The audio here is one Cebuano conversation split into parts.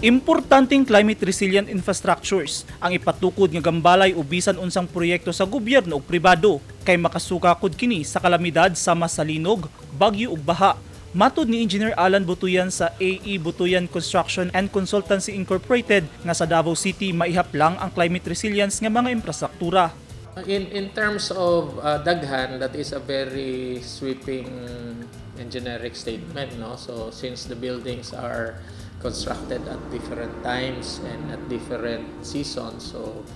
Importanteng climate resilient infrastructures ang ipatukod nga gambalay o bisan unsang proyekto sa gobyerno ug pribado kay makasuka kud kini sa kalamidad sama sa linog, bagyo ug baha. Matod ni Engineer Alan Butuyan sa AE Butuyan Construction and Consultancy Incorporated nga sa Davao City maihap lang ang climate resilience nga mga infrastruktura. In terms of daghan, that is a very sweeping and generic statement, no? So since the buildings are constructed at different times and at different seasons, so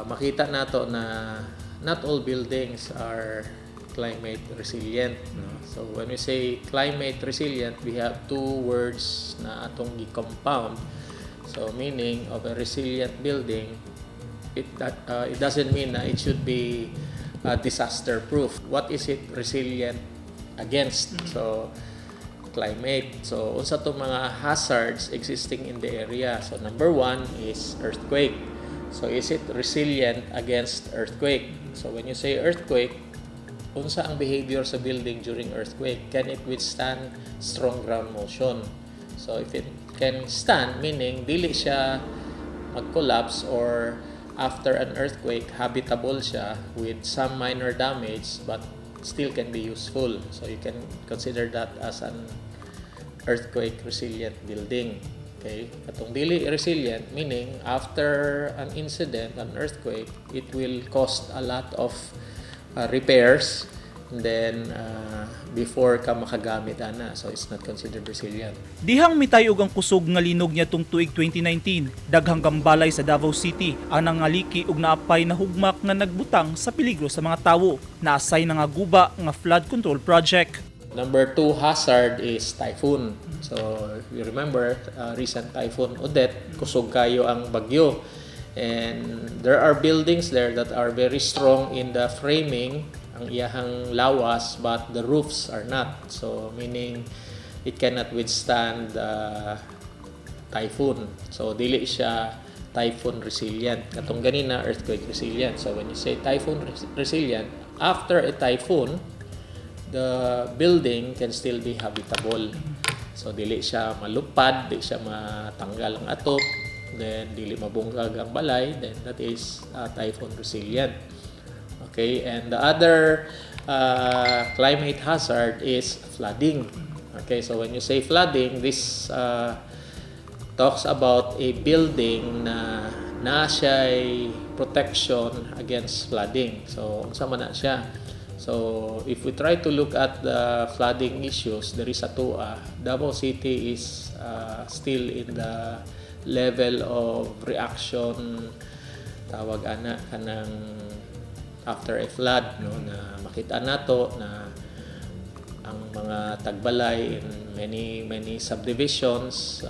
makita nato na not all buildings are climate resilient, no? So when we say climate resilient, we have two words na atong gi-compound. So meaning of a resilient building, it doesn't mean na it should be disaster proof. What is it resilient against? So climate. So unsa to mga hazards existing in the area? So number one is earthquake. So is it resilient against earthquake? So when you say earthquake, unsa ang behavior sa building during earthquake? Can it withstand strong ground motion? So if it can stand, meaning dili siya mag-collapse or after an earthquake, habitable siya with some minor damage but still can be useful. So you can consider that as an earthquake resilient building. Okay? Katong dili resilient, meaning after an incident, an earthquake, it will cost a lot of repairs and then before ka makagamit ana. So it's not considered resilient. Dihang mitayog ang kusog nga linog niadtong tuig 2019, daghang gambalay sa Davao City ang nangaliki ug naapay na hugmak nga nagbutang sa peligro sa mga tawo. Naasay na nga guba nga flood control project. Number two hazard is typhoon. So, if you remember, recent Typhoon Odette, kusog kayo ang bagyo. And there are buildings there that are very strong in the framing, ang iyahang lawas, but the roofs are not. So, meaning, it cannot withstand the typhoon. So, dili siya typhoon resilient. Katong ganina, earthquake resilient. So, when you say typhoon resilient, after a typhoon, the building can still be habitable. So, dili siya malupad, dili siya matanggal ang atop, then dili mabungkag ang balay, then that is typhoon resilient. Okay, and the other climate hazard is flooding. Okay, so when you say flooding, this talks about a building na na siya'y protection against flooding. So, unsa man na siya? So, if we try to look at the flooding issues, there is atoa. Davao City is still in the level of reaction, tawag ana, kanang after a flood, no, na makita nato na ang mga tagbalay in many many subdivisions,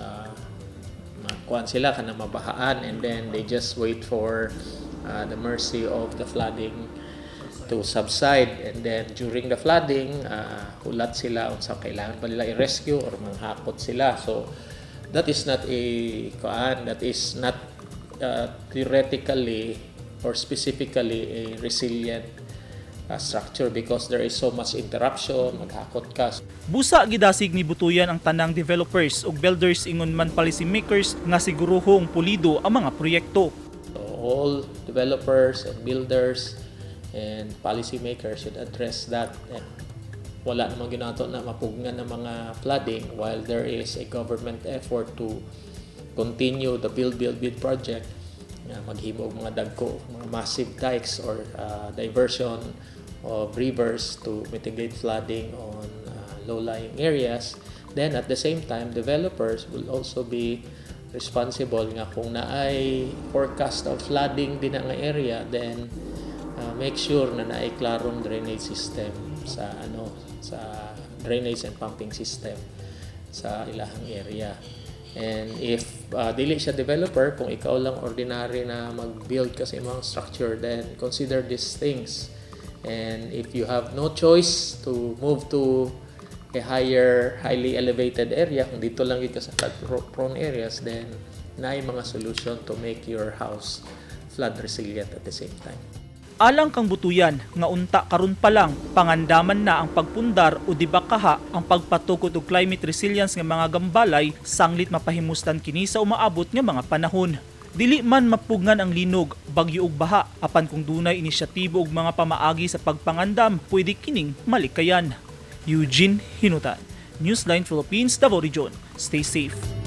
makuan sila, kanang mabahaan, and then they just wait for the mercy of the flooding to subside. And then during the flooding, hulat sila unsa kailangan pa nila i-rescue or manghakot sila. So that is not a kuan, that is not theoretically or specifically a resilient structure because there is so much interruption, maghakot ka. Busa gidasig ni Butuyan ang tanang developers ug builders ingon man policy makers nga siguruhong pulido ang mga proyekto. So all developers and builders and policy makers should address that. And wala namang ginato na mapugnan ng mga flooding while there is a government effort to continue the Build Build Build project nga maghimo og mga dagko, mga massive dikes or diversion of rivers to mitigate flooding on low-lying areas. Then at the same time, developers will also be responsible nga kung naay forecast of flooding din nga area, then make sure na naay klarong drainage system sa ano, sa drainage and pumping system sa ilahang area. And if dili siya developer, kung ikaw lang ordinary na mag-build ka sa imong structure, then consider these things. And if you have no choice to move to a higher, highly elevated area, kung dito lang gyud ka sa flood prone areas, then naay mga solution to make your house flood resilient at the same time. Alang kang Butuyan nga unta karon pa lang pangandaman na ang pagpundar o dibakaha ang pagpatukod og climate resilience nga mga gambalay sanglit mapahimuslan kini sa umaabot nga mga panahon. Dili man mapugngan ang linog, bagyo ug baha, apan kung dunay inisyatibo ug mga pamaagi sa pagpangandam, pwede kining malikayan. Eugene Hinutan, Newsline Philippines, Davao Region. Stay safe.